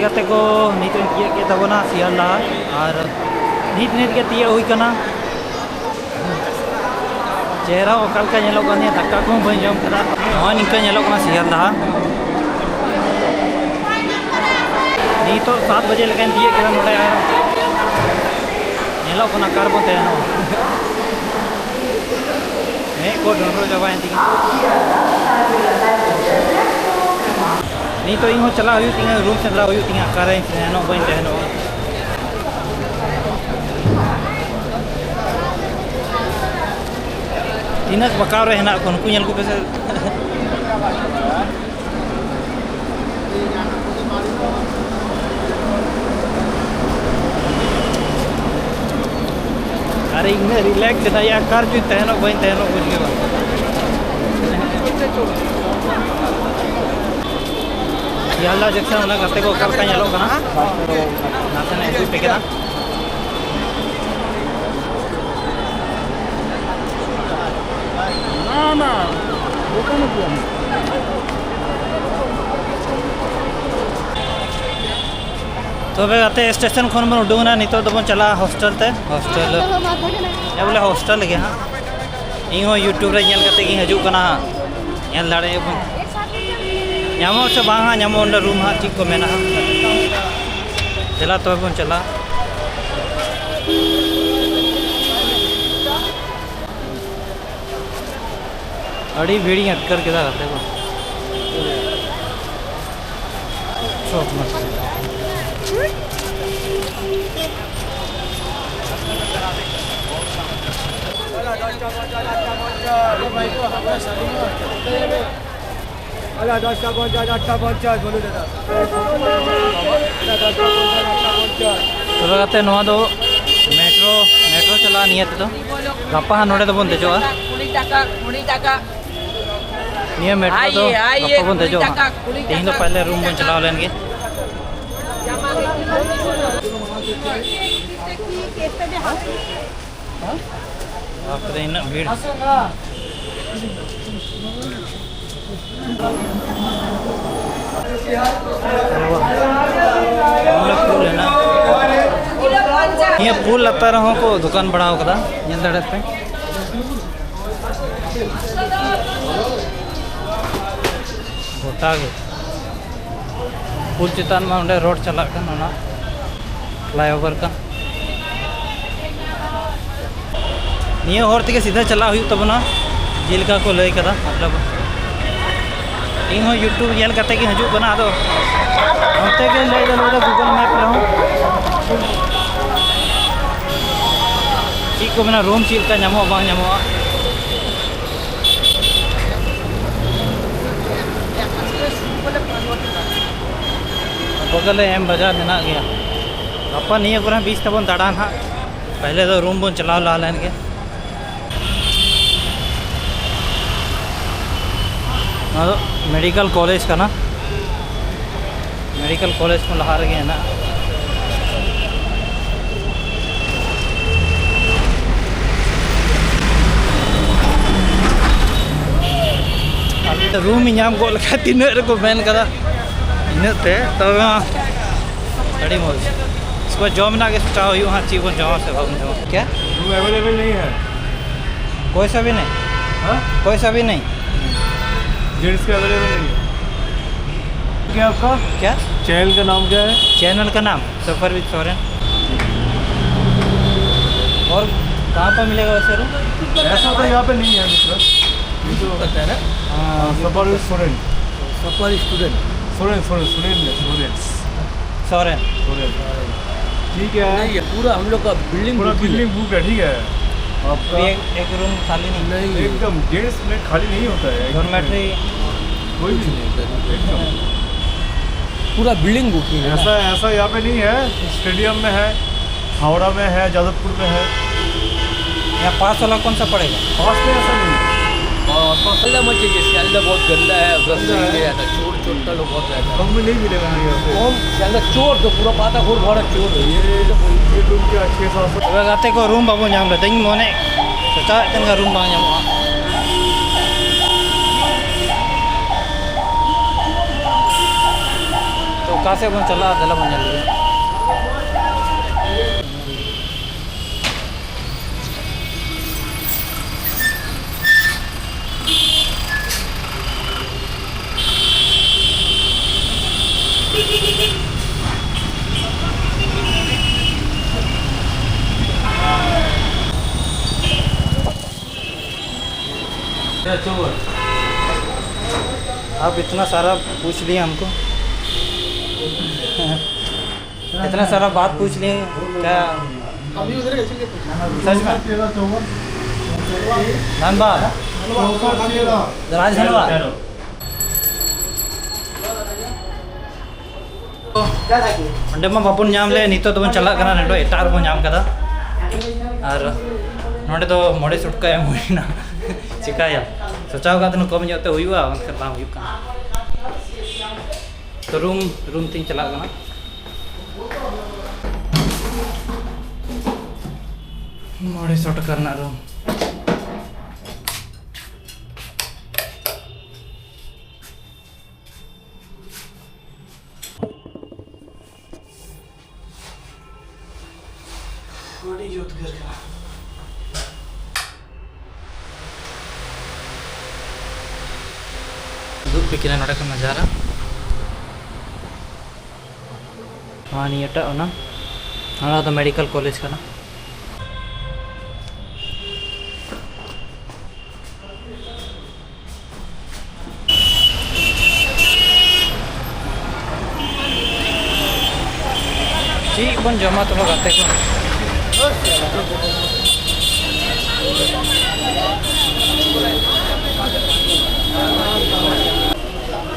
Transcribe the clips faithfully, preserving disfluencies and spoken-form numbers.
ᱜᱟᱛᱮ ᱠᱚ, ᱱᱤᱛ ᱨᱮ ᱛᱤᱭᱟᱹᱜ ᱠᱮᱫ ᱛᱟᱵᱚᱱᱟ ᱥᱤᱭᱟᱞᱫᱟ, ᱟᱨ ᱱᱤᱛ ᱱᱤᱛ ᱜᱮ ᱛᱤᱭᱟᱹᱜ ᱦᱩᱭ ᱠᱟᱱᱟ᱾ ᱪᱮᱦᱨᱟ ᱚᱠᱟ ᱞᱮᱠᱟ ᱧᱮᱞᱚᱜ ᱠᱟᱱ ᱛᱤᱧᱟᱹ, ᱫᱟᱠᱟ ᱠᱚᱦᱚᱸ ᱵᱟᱹᱧ ᱡᱚᱢ ᱠᱟᱫᱟ᱾ ᱱᱚᱜᱼᱚᱭ ᱱᱤᱝᱠᱟᱹ ᱧᱮᱞᱚᱜ ᱠᱟᱱᱟ ᱥᱤᱭᱟᱞᱫᱟ᱾ ᱱᱤᱛᱚᱜ ᱥᱟᱛ ᱵᱟᱡᱮ ᱞᱮᱠᱟᱧ ᱛᱤᱭᱟᱹᱜ ᱠᱮᱫᱟ ᱱᱚᱰᱮ, ᱟᱨ ᱧᱮᱞᱚᱜ ᱠᱟᱱᱟ ᱚᱠᱟ ᱨᱮᱵᱚᱱ ᱛᱟᱦᱮᱱᱟ᱾ ᱢᱮᱫ ᱠᱚ ᱰᱚᱸᱰᱨᱚ ᱪᱟᱵᱟᱭᱮᱱ ᱛᱤᱧᱟ᱾ ᱱᱤᱛᱚᱜ ᱤᱧ ᱦᱚᱸ ᱪᱟᱞᱟᱜ ᱦᱩᱭᱩᱜ ᱛᱤᱧᱟ, ᱨᱩᱢ ᱥᱮᱸᱫᱽᱨᱟ ᱦᱩᱭᱩᱜ ᱛᱤᱧᱟ, ᱚᱠᱟᱨᱮᱧ ᱛᱟᱦᱮᱱᱚᱜ ᱵᱟᱹᱧ ᱛᱟᱦᱮᱱᱚᱜᱼᱟ᱾ ᱛᱤᱱᱟᱹᱜ ᱵᱟᱠᱟᱣ ᱨᱮ ᱦᱮᱱᱟᱜ ᱠᱚᱣᱟ ᱱᱩᱠᱩ, ᱧᱮᱞ ᱠᱚᱯᱮ ᱥᱮ᱾ ᱟᱨ ᱤᱧ ᱩᱱᱟᱹᱜ ᱨᱤᱞᱮᱠᱥ ᱮᱱᱟ, ᱭᱟ, ᱚᱠᱟ ᱨᱮᱪᱚᱧ ᱛᱟᱦᱮᱱᱚᱜ ᱵᱟᱹᱧ ᱛᱟᱦᱮᱱᱚᱜ ᱵᱩᱡᱽ ᱜᱮ ᱵᱟᱝ᱾ ᱥᱤᱭᱟᱞᱫᱟ ᱡᱚᱸᱠᱥᱚᱱ ᱚᱱᱟ ᱜᱟᱛᱮ ᱠᱚ ᱚᱠᱟ ᱞᱮᱠᱟ ᱧᱮᱞᱚᱜ ᱠᱟᱱᱟ? ᱱᱟᱥᱮᱱᱟᱜ ᱤᱧ ᱥᱩᱴ ᱠᱮᱫᱟ᱾ ᱱᱟ, ᱱᱟ, ᱫᱚᱠᱟᱱ ᱜᱮᱭᱟ᱾ ᱛᱚᱵᱮ ᱜᱟᱛᱮ, ᱥᱴᱮᱥᱚᱱ ᱠᱷᱚᱱ ᱵᱚᱱ ᱩᱰᱩᱝ ᱮᱱᱟ, ᱱᱤᱛᱚᱜ ᱫᱚᱵᱚᱱ ᱪᱟᱞᱟᱜᱼᱟ ᱦᱳᱥᱴᱮᱞ ᱛᱮ᱾ ᱦᱳᱥᱴᱮᱞ ᱦᱮᱸ, ᱵᱚᱞᱮ ᱦᱳᱥᱴᱮᱞ ᱜᱮ ᱦᱟᱸᱜ᱾ ᱤᱧ ᱦᱚᱸ YouTube ᱨᱮ ᱧᱮᱞ ᱠᱟᱛᱮ ᱜᱤᱧ ᱦᱤᱡᱩᱜ ᱠᱟᱱᱟ ᱦᱟᱸᱜ, ᱧᱮᱞ ᱫᱟᱲᱮᱭᱟᱜ ᱵᱚᱱ ᱧᱟᱢᱚᱜ ᱥᱮ ᱵᱟᱝ ᱦᱟᱸᱜ, ᱧᱟᱢᱚᱜ ᱚᱸᱰᱮ ᱨᱩᱢ ᱦᱟᱸᱜ ᱪᱮᱫ ᱠᱚ ᱢᱮᱱᱟᱜᱼᱟ᱾ ᱫᱮᱞᱟ ᱛᱚᱵᱮ ᱵᱚᱱ ᱪᱟᱞᱟᱜᱼᱟ᱾ ᱟᱹᱰᱤ ᱵᱷᱤᱲᱤᱧ ᱟᱴᱠᱟᱨ ᱠᱮᱫᱟ ᱜᱟᱛᱮ ᱠᱚ᱾ ᱥᱚᱵ ᱢᱟᱥᱮ᱾ ᱟᱪᱪᱷᱟ, ᱫᱚᱥᱴᱟ ᱯᱚᱧᱪᱟᱥ, ᱟᱴᱴᱟ ᱯᱚᱧᱪᱟᱥ, ᱵᱚᱞᱩ ᱫᱟᱫᱟ᱾ ᱛᱚᱵᱮ ᱠᱟᱛᱮ ᱱᱚᱣᱟ ᱫᱚ ᱢᱮᱴᱨᱳ, ᱢᱮᱴᱨᱳ ᱪᱟᱞᱟᱜᱼᱟ ᱱᱤᱭᱟᱹ ᱛᱮᱫᱚ᱾ ᱜᱟᱯᱟ ᱦᱟᱸᱜ ᱱᱚᱰᱮ ᱫᱚᱵᱚᱱ ᱫᱮᱡᱚᱜᱼᱟ᱾ ᱠᱩᱲᱤ ᱴᱟᱠᱟ, ᱠᱩᱲᱤ ᱴᱟᱠᱟ᱾ ᱱᱤᱭᱟᱹ ᱢᱮᱴᱨᱳ ᱫᱚ ᱟᱭᱮ, ᱟᱭᱮ, ᱜᱟᱯᱟ ᱵᱚᱱ ᱠᱩᱲᱤ ᱫᱮᱡᱚᱜᱼᱟ᱾ ᱴᱟᱠᱟ, ᱠᱩᱲᱤ ᱴᱟᱠᱟ᱾ ᱛᱮᱦᱮᱧ ᱫᱚ ᱯᱟᱦᱞᱮ ᱨᱩᱢ ᱵᱚᱱ ᱪᱟᱞᱟᱣ ᱞᱮᱱ ᱜᱮ᱾ ᱵᱟᱯᱨᱮ, ᱤᱱᱟᱹᱜ ᱵᱷᱤᱲ᱾ ᱱᱤᱭᱟᱹ ᱯᱩᱞ ᱞᱟᱛᱟᱨ ᱨᱮᱦᱚᱸ ᱠᱚ ᱫᱚᱠᱟᱱ ᱵᱟᱲᱟ ᱟᱠᱟᱫᱟ, ᱧᱮᱞ ᱫᱟᱲᱮᱭᱟᱜ ᱯᱮ᱾ ᱜᱚᱴᱟ ᱜᱮ ᱯᱩᱞ ᱪᱮᱛᱟᱱ ᱢᱟ ᱚᱸᱰᱮ ᱨᱳᱰ ᱪᱟᱞᱟᱜ ᱠᱟᱱ, ᱚᱱᱟ ᱯᱷᱞᱟᱭᱳᱵᱷᱟᱨ ᱠᱟᱱ᱾ ᱱᱤᱭᱟᱹ ᱦᱚᱨ ᱛᱮᱜᱮ ᱥᱤᱫᱷᱟᱹ ᱪᱟᱞᱟᱜ ᱦᱩᱭᱩᱜ ᱛᱟᱵᱚᱱᱟ, ᱡᱮᱞᱮᱠᱟ ᱠᱚ ᱞᱟᱹᱭ ᱠᱟᱫᱟ᱾ ᱢᱚᱛᱞᱚᱵ, ᱤᱧ ᱦᱚᱸ YouTube ᱧᱮᱞ ᱠᱟᱛᱮ ᱜᱤᱧ ᱦᱤᱡᱩᱜ ᱠᱟᱱᱟ, ᱟᱫᱚ ᱚᱱᱛᱮ ᱜᱮ ᱞᱟᱹᱭ ᱫᱟ, ᱞᱟᱹᱭ ᱫᱟ Google Map ᱨᱮᱦᱚᱸ ᱪᱮᱫ ᱠᱚ ᱢᱮᱱᱟ, ᱨᱩᱢ ᱪᱮᱫ ᱞᱮᱠᱟ ᱧᱟᱢᱚᱜᱼᱟ ᱵᱟᱝ ᱧᱟᱢᱚᱜᱼᱟ᱾ ᱵᱚᱜᱚᱞ ᱨᱮ ᱮᱢ ᱵᱟᱡᱟᱨ ᱢᱮᱱᱟᱜ ᱜᱮᱭᱟ᱾ ᱜᱟᱯᱟ ᱱᱤᱭᱟᱹ ᱠᱚᱨᱮ ᱦᱚᱸ ᱵᱤᱪ ᱛᱟᱵᱚᱱ ᱫᱟᱬᱟᱱ ᱦᱟᱸᱜ᱾ ᱯᱟᱦᱞᱮ ᱫᱚ ᱨᱩᱢ ᱵᱚᱱ ᱪᱟᱞᱟᱣ ᱞᱟᱦᱟ ᱞᱮᱱ ᱜᱮ᱾ ᱱᱚᱣᱟ ᱫᱚ ᱢᱮᱰᱤᱠᱮᱞ ᱠᱚᱞᱮᱡᱽ ᱠᱟᱱᱟ᱾ ᱢᱮᱰᱤᱠᱮᱞ ᱠᱚᱞᱮᱡᱽ ᱠᱷᱚᱱ ᱞᱟᱦᱟ ᱨᱮᱜᱮ ᱦᱮᱱᱟᱜᱼᱟ᱾ ᱨᱩᱢ ᱤᱧ ᱧᱟᱢ ᱜᱚᱫ ᱞᱮᱠᱷᱟᱱ ᱛᱤᱱᱟᱹᱜ ᱨᱮᱠᱚ ᱢᱮᱱ ᱠᱟᱫᱟ, ᱤᱱᱟᱹᱜ ᱛᱮ ᱛᱚᱵᱮ ᱢᱟ ᱟᱹᱰᱤ ᱢᱚᱡᱽ᱾ ᱥᱩᱵᱟᱦ ᱡᱚᱢ ᱨᱮᱱᱟᱜ ᱜᱮ ᱥᱚᱪᱟᱣ ᱦᱩᱭᱩᱜᱼᱟ ᱦᱟᱸᱜ, ᱪᱮᱫ ᱵᱚᱱ ᱡᱚᱢᱟ ᱥᱮ ᱵᱟᱵᱚᱱ ᱡᱚᱢᱟ᱾ क्या? रूम अवेलेबल नहीं है। कोई सा भी नहीं? हाँ? कोई सा भी नहीं? जेंट्स का अवेलेबल नहीं है। क्या आपका? क्या? चैनल का नाम क्या है? चैनल का नाम सफ़र विद सोरेन। और कहाँ पर मिलेगा वैसे रूम? ऐसा तो यहाँ पे नहीं है, मतलब, ये तो पता है ना? हाँ, सफर विद सोरेन। सफर स्टूडेंट। सोरेन, सोरेन, सोरेन नहीं, सोरेन। सोरेन। सोरेन। ठीक है। नहीं, ये पूरा हम लोग का बिल्डिंग पूरा बुक ही है। बिल्डिंग बुक है, ठीक है। आपका एक, एक रूम खाली नहीं। नहीं। एकदम जेंट्स में खाली नहीं होता है। डॉर्मेटरी कोई भी नहीं होता है। एकदम। पूरा बिल्डिंग बुक ही है ना। ऐसा, ऐसा यहाँ पे नहीं है। स्टेडियम में है, हावड़ा में है, जादवपुर में है। यहाँ पास वाला कौन सा पड़ेगा? पास में ऐसा नहीं है। हाँ, तो सियालदा मत जाइए, सियालदा बहुत गंदा है, गंदा नहीं है। रहता, चोर, चोर का लोग बहुत रहता है। कम में नहीं मिलेगा यहाँ पे। कौन? सियालदा चोर तो पूरा पाता घोर भरा चोर है। ये, ये रूम क्या छः सात सौ। ᱛᱚᱵᱮ ᱜᱟᱛᱮ ᱠᱚ, ᱨᱩᱢ ᱵᱟᱵᱚᱱ ᱧᱟᱢ ᱞᱮᱫᱟ᱾ ᱤᱧ ᱢᱚᱱᱮ ᱥᱮᱛᱟᱜ ᱠᱟᱱ ᱜᱮ ᱨᱩᱢ ᱵᱟᱝ ᱧᱟᱢᱚᱜᱼᱟ᱾ ᱚᱠᱟ ᱥᱮᱫ ᱵᱚᱱ ᱪᱟᱞᱟᱜᱼᱟ, ᱫᱮᱞᱟ ᱵᱚᱱ ᱧᱮᱞ ᱞᱮᱜᱮ᱾ आप इतना सारा पूछ लिया हमको। इतना सारा बात पूछ लिए, क्या हम भी उधर ऐसे ही पूछा। सच में? धनबाद। राज धनबाद। ᱚᱸᱰᱮ ᱢᱟ ᱵᱟᱵᱚᱱ ᱧᱟᱢ ᱞᱮᱫ, ᱱᱤᱛᱚᱜ ᱫᱚᱵᱚᱱ ᱪᱟᱞᱟᱜ ᱠᱟᱱᱟ, ᱱᱚᱰᱮ ᱮᱴᱟᱜ ᱨᱮᱵᱚᱱ ᱧᱟᱢ ᱠᱟᱫᱟ᱾ ᱟᱨ ᱱᱚᱰᱮ ᱫᱚ ᱢᱚᱬᱮ ᱥᱚ ᱴᱟᱠᱟ ᱮᱢ ᱦᱩᱭᱱᱟ᱾ ᱪᱤᱠᱟᱭᱟ, ᱥᱚᱪᱟᱣ ᱠᱟᱜ ᱛᱟᱦᱮᱱ ᱠᱚᱢ ᱧᱚᱜ ᱛᱮ ᱦᱩᱭᱩᱜᱼᱟ, ᱢᱮᱱᱠᱷᱟᱱ ᱵᱟᱝ ᱦᱩᱭᱩᱜ ᱠᱟᱱᱟ᱾ ᱛᱚ ᱨᱩᱢ, ᱨᱩᱢ ᱛᱤᱧ ᱪᱟᱞᱟᱜ ᱠᱟᱱᱟ᱾ ᱢᱚᱬᱮ ᱥᱚ ᱴᱟᱠᱟ ᱨᱮᱱᱟᱜ ᱨᱩᱢ᱾ ᱟᱹᱰᱤ ᱡᱳᱨ ᱩᱫᱽᱜᱟᱹᱨ ᱠᱟᱱᱟ᱾ ᱩᱫᱩᱜ ᱟᱯᱮ ᱠᱟᱱᱟ ᱱᱚᱰᱮ ᱠᱷᱚᱱ ᱱᱟᱡᱟᱨᱟ᱾ ᱱᱚᱣᱟ ᱱᱤᱭᱟᱹᱴᱟᱜ ᱚᱱᱟ, ᱚᱱᱟ ᱫᱚ ᱢᱮᱰᱤᱠᱮᱞ ᱠᱚᱞᱮᱡᱽ ᱠᱟᱱᱟ᱾ ᱪᱮᱫ ᱵᱚᱱ ᱡᱚᱢᱟ ᱛᱚᱵᱮ ᱜᱟᱛᱮ ᱠᱚ?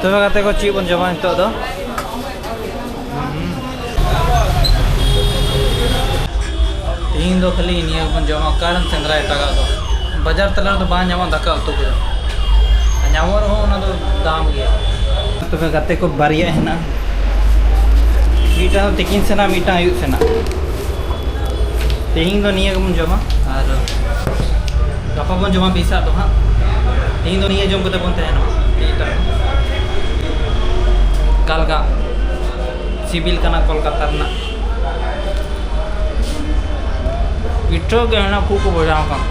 ᱛᱚᱵᱮ ᱜᱟᱛᱮ ᱠᱚ, ᱪᱮᱫ ᱵᱚᱱ ᱡᱚᱢᱟ ᱱᱤᱛᱚᱜ ᱫᱚ? ᱛᱮᱦᱮᱧ ᱫᱚ ᱠᱷᱟᱹᱞᱤ ᱱᱤᱭᱟᱹ ᱜᱮᱵᱚᱱ ᱡᱚᱢᱟ, ᱚᱠᱟᱨᱮᱢ ᱥᱮᱸᱫᱽᱨᱟ ᱮᱴᱟᱜᱟᱜ ᱫᱚ? ᱵᱟᱡᱟᱨ ᱛᱟᱞᱟ ᱨᱮᱫᱚ ᱵᱟᱝ ᱧᱟᱢᱚᱜᱼᱟ ᱫᱟᱠᱟ ᱩᱛᱩ ᱠᱚᱫᱚ᱾ ᱟᱨ ᱧᱟᱢᱚᱜ ᱨᱮᱦᱚᱸ ᱚᱱᱟ ᱫᱚ ᱫᱟᱢ ᱜᱮᱭᱟ᱾ ᱛᱚᱵᱮ ᱜᱟᱛᱮ ᱠᱚ, ᱵᱟᱨᱭᱟ ᱦᱮᱱᱟᱜᱼᱟ, ᱢᱤᱫᱴᱟᱝ ᱫᱚ ᱛᱤᱠᱤᱱ ᱥᱮᱱᱟᱜ, ᱢᱤᱫᱴᱟᱝ ᱟᱹᱭᱩᱵ ᱥᱮᱱᱟᱜ᱾ ᱛᱮᱦᱮᱧ ᱫᱚ ᱱᱤᱭᱟᱹ ᱜᱮᱵᱚᱱ ᱡᱚᱢᱟ ᱟᱨ ᱜᱟᱯᱟ ᱵᱚᱱ ᱡᱚᱢᱟ ᱵᱤᱥᱟᱜ ᱫᱚ ᱦᱟᱸᱜ᱾ ᱛᱮᱦᱮᱧ ᱫᱚ ᱱᱤᱭᱟᱹ ᱡᱚᱢ ᱠᱟᱛᱮ ᱵᱚᱱ ᱛᱟᱦᱮᱱᱟ᱾ ᱮᱴᱟᱜ ᱚᱠᱟ ᱞᱮᱠᱟ? ᱥᱤᱵᱤᱞ ᱠᱟᱱᱟ ᱠᱳᱞᱠᱟᱛᱟ ᱨᱮᱱᱟᱜ ᱯᱤᱴᱷᱟᱹ ᱜᱮ ᱦᱮᱱᱟᱜ, ᱠᱷᱩᱵ ᱠᱚ ᱵᱚᱡᱷᱟᱣ ᱠᱟᱱ᱾